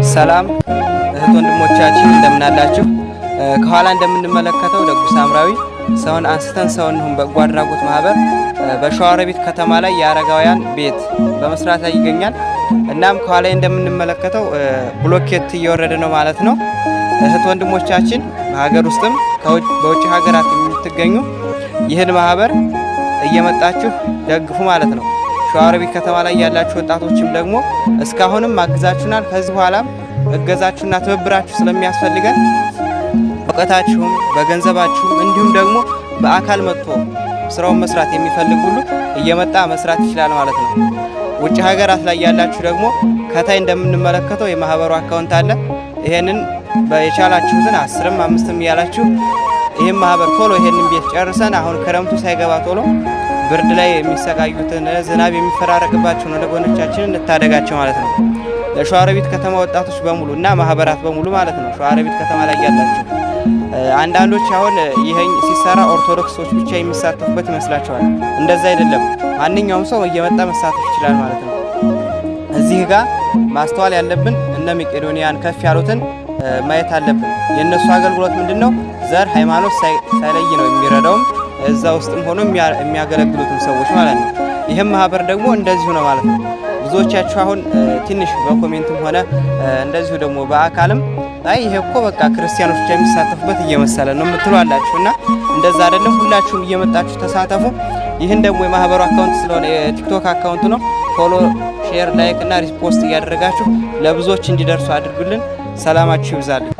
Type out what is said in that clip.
ሰላም እህት ወንድሞቻችን፣ እንደምናላችሁ። ከኋላ እንደምንመለከተው ደጉ ሳምራዊ ሰውን አንስተን ሰው እንሁን በጎ አድራጎት ማህበር በሸዋሮቢት ከተማ ላይ የአረጋውያን ቤት በመስራት ላይ ይገኛል። እናም ከኋላ እንደምንመለከተው ብሎኬት እየወረደ ነው ማለት ነው። እህት ወንድሞቻችን፣ በሀገር ውስጥም በውጭ ሀገራት የምትገኙ ይህን ማህበር እየመጣችሁ ደግፉ ማለት ነው። ሸዋሮቢት ከተማ ላይ ያላችሁ ወጣቶችም ደግሞ እስካሁንም አግዛችሁናል። ከዚህ በኋላም እገዛችሁና ትብብራችሁ ስለሚያስፈልገን እውቀታችሁም በገንዘባችሁም እንዲሁም ደግሞ በአካል መጥቶ ስራውን መስራት የሚፈልግ ሁሉ እየመጣ መስራት ይችላል ማለት ነው። ውጭ ሀገራት ላይ ያላችሁ ደግሞ ከታይ እንደምንመለከተው የማህበሩ account አለ። ይሄንን የቻላችሁትን 10ም 5ም እያላችሁ ይህም ማህበር ቶሎ ይሄንን ቤት ጨርሰን አሁን ክረምቱ ሳይገባ ቶሎ ብርድ ላይ የሚሰቃዩትን፣ ዝናብ የሚፈራረቅባቸውን ወገኖቻችንን እንታደጋቸው ማለት ነው። ለሸዋሮቢት ከተማ ወጣቶች በሙሉ እና ማህበራት በሙሉ ማለት ነው። ሸዋሮቢት ከተማ ላይ ያላችሁ አንዳንዶች አሁን ይሄን ሲሰራ ኦርቶዶክሶች ብቻ የሚሳተፉበት ይመስላቸዋል። እንደዛ አይደለም። ማንኛውም ሰው እየመጣ መሳተፍ ይችላል ማለት ነው። እዚህ ጋር ማስተዋል ያለብን እነ መቄዶንያን ከፍ ያሉትን ማየት አለብን። የእነሱ አገልግሎት ምንድነው? ዘር፣ ሃይማኖት ሳይለይ ነው የሚረዳውም እዛ ውስጥም ሆኖ የሚያገለግሉትም ሰዎች ማለት ነው። ይህም ማህበር ደግሞ እንደዚሁ ነው ማለት ነው። ብዙዎቻችሁ አሁን ትንሽ በ comment ም ሆነ እንደዚሁ ደግሞ በአካልም አይ ይሄ እኮ በቃ ክርስቲያኖች ብቻ የሚሳተፉበት እየመሰለ ነው የምትሉ አላችሁ። እና እንደዛ አይደለም። ሁላችሁም እየመጣችሁ ተሳተፉ። ይህን ደግሞ የማህበሩ account ስለሆነ የቲክቶክ account ነው። Follow፣ share፣ like እና repost እያደረጋችሁ ለብዙዎች እንዲደርሱ አድርጉልን። ሰላማችሁ ይብዛልን።